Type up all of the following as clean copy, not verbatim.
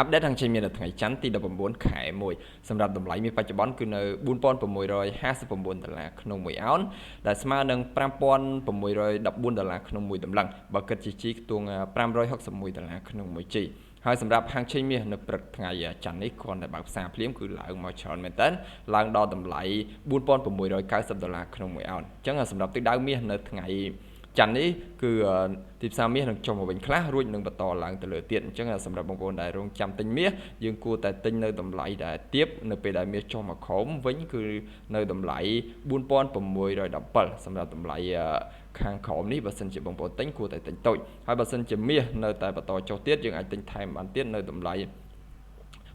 Update ហាងឆេងមាសនៅថ្ងៃច័ន្ទទី19ខែ1សម្រាប់តម្លៃមាសបច្ចុប្បន្នគឺនៅ4659ដុល្លារក្នុងមួយអោនដែលស្មើនឹង5614ដុល្លារក្នុងមួយតម្លឹងបើគិតជាជីខ្ទង់561ដុល្លារក្នុងមួយជីហើយសម្រាប់ហាងឆេងមាសនៅព្រឹកថ្ងៃច័ន្ទនេះគ្រាន់តែបើកផ្សារភ្លាមគឺឡើងមកច្រើនមែនតើឡើងដល់តម្លៃ4690ដុល្លារក្នុងមួយអោនអញ្ចឹងសម្រាប់ទិសដៅមាសនៅថ្ងៃច័ន្ទនេះគឺទីផ្សារមាសនឹងចុះមកវិញខ្លះរួចនឹងបន្តឡើងទៅលើទៀតអញ្ចឹងសម្រាប់បងប្អូនដែលរងចាំទិញមាសយើងគួរតែទិញនៅតម្លៃដែលទាបនៅពេលដែលមាសចុះមកក្រោមវិញគឺនៅតម្លៃ4617សម្រាប់តម្លៃខាងក្រោមនេះបើសិនជាបងប្អូនទិញគួរតែទិញតូចហើយបើសិនជាមាសនៅតែបន្តចុះទៀតយើងអាចទិញថែមបានទៀតនៅតម្លៃ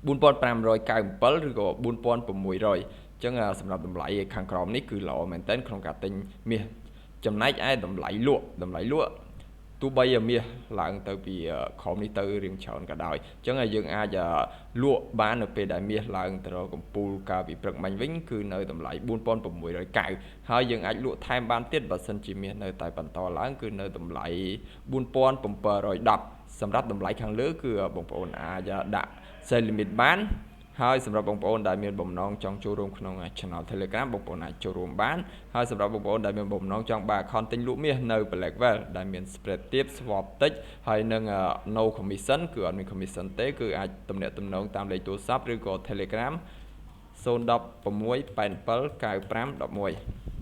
4597ឬក៏4600អញ្ចឹងសម្រាប់តម្លៃខាងក្រោមនេះគឺល្អមែនទែនក្នុងការទិញមាសចំណែកឯតម្លៃលក់តម្លៃលក់ទោះបីមាសឡើងទៅពីក្រោមនេះទៅរៀងច្រើនក៏ដោយអញ្ចឹងយើងអាចលក់បាននៅពេលដែលមាសឡើងទៅរកកំពូលកាលពីព្រឹកមិញវិញគឺនៅតម្លៃ4690ហើយយើងអាចលក់ថែមបានទៀតបើសិនជាមាសនៅតែបន្តឡើងគឺនៅតម្លៃ4710សម្រាប់តម្លៃខាងលើគឺបងប្អូនអាចដាក់ sell limit បានហើយសម្រាប់បងប្អូនដែលមានបំណងចង់ចូលរួមក្នុង Channel Telegram បងប្អូនអាចចូលរួមបានហើយសម្រាប់បងប្អូនដែលមានបំណងចង់បើក account ទិញលក់មាសនៅ Blackwell ដែលមាន spread ទាប swap តិចហើយនឹង no commission គឺអត់មាន commission ទេគឺអាចទំនាក់ទំនងតាមលេខទូរស័ព្ទឬក៏ Telegram 016 87 95 11។